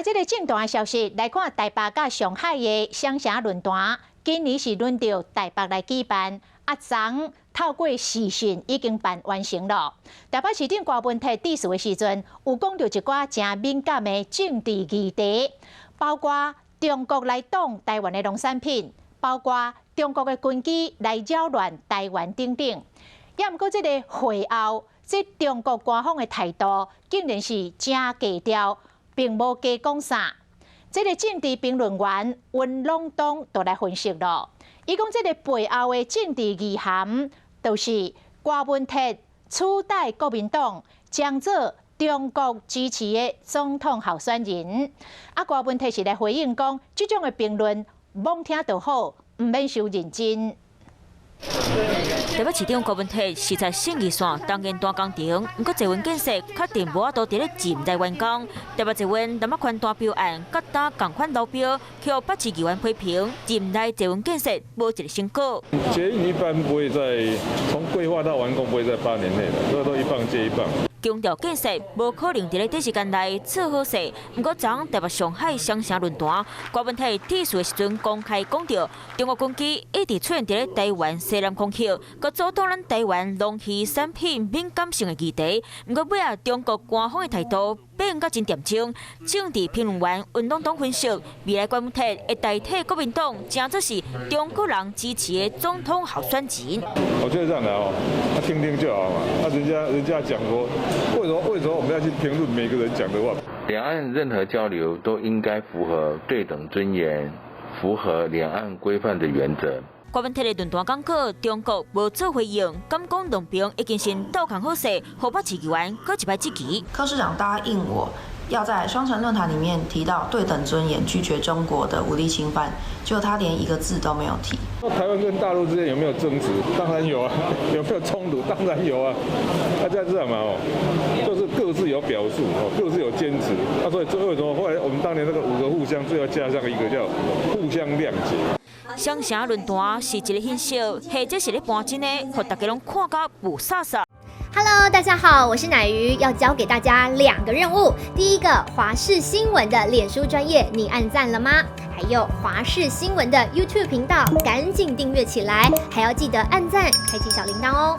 這个政壇的消息來看，台北佮上海的雙城論壇，今年是輪著台北來舉辦。啊，昨透過視訊已經辦完成了。台北市長柯文哲致辭的時陣，有講著一寡誠敏感的政治議題，包括中國來擋台灣的農產品，包括中國的軍機來擾亂台灣等等。也毋過，這个會後，這中國官方的態度竟然是誠低調，並無加講啥。這个政治評論員溫朗東就來分析咯。伊講這个背後的政治意涵，就是柯文哲取代國民黨，將做中國支持的總統候選人。啊，柯文哲是來回應講，這種的評論罔聽就好，毋免傷認真。台北市長柯文哲視察信義線東延段工程，毋過捷運建設確定無法度佇咧任內完工。台北捷運林仔寬單標案，佮今仝款流標，予北市議員批評，任內捷運建設無一个成果。捷運一般不會在從規劃到完工不會在8年內的，這都一棒接一棒。強調建設無可能佇咧短時間內做好勢，毋過昨台北上海雙城論壇，柯文哲致辭的時陣公開講著，中國軍機一直出現佇咧台灣西南空域，閣阻擋咱台灣農漁產品敏感性的議題。毋過尾仔中國官方的態度變甲真恬靜。政治評論員溫朗東分析，未來柯文哲會代替國民黨，成做是中國人支持的總統候選人。我覺得這樣的哦，他聽聽就好嘛。啊，人家講說，為什麼我們要去評論每個人講的話？兩岸任何交流都應該符合對等尊嚴，符合兩岸規範的原則。柯文哲的論壇講過，中國無做回應，敢講兩邊已經先鬥空好勢，予北市議員閣一擺質疑。柯市長答應我，要在雙城論壇裡面提到對等尊嚴，拒絕中國的武力侵犯，結果他連一個字都沒有提。那台灣跟大陸之間有沒有爭執？當然有啊。有沒有衝突？當然有啊。大家知道嘛？哦，就是各自有表述，哦，各自有堅持。啊，所以最後為什麼後來我們當年那個五個互相，最後加上一個叫互相諒解。雙城論壇是一个形式，或者是咧搬真的，予大家攏看甲霧煞煞。 Hello，大家好，我是乃瑜，要交給大家兩個任務。第一個，華視新聞的臉書專頁，你按讚了嗎？還有華視新聞的 YouTube 頻道，趕緊訂閱起來，還要記得按讚，開啟小鈴鐺哦。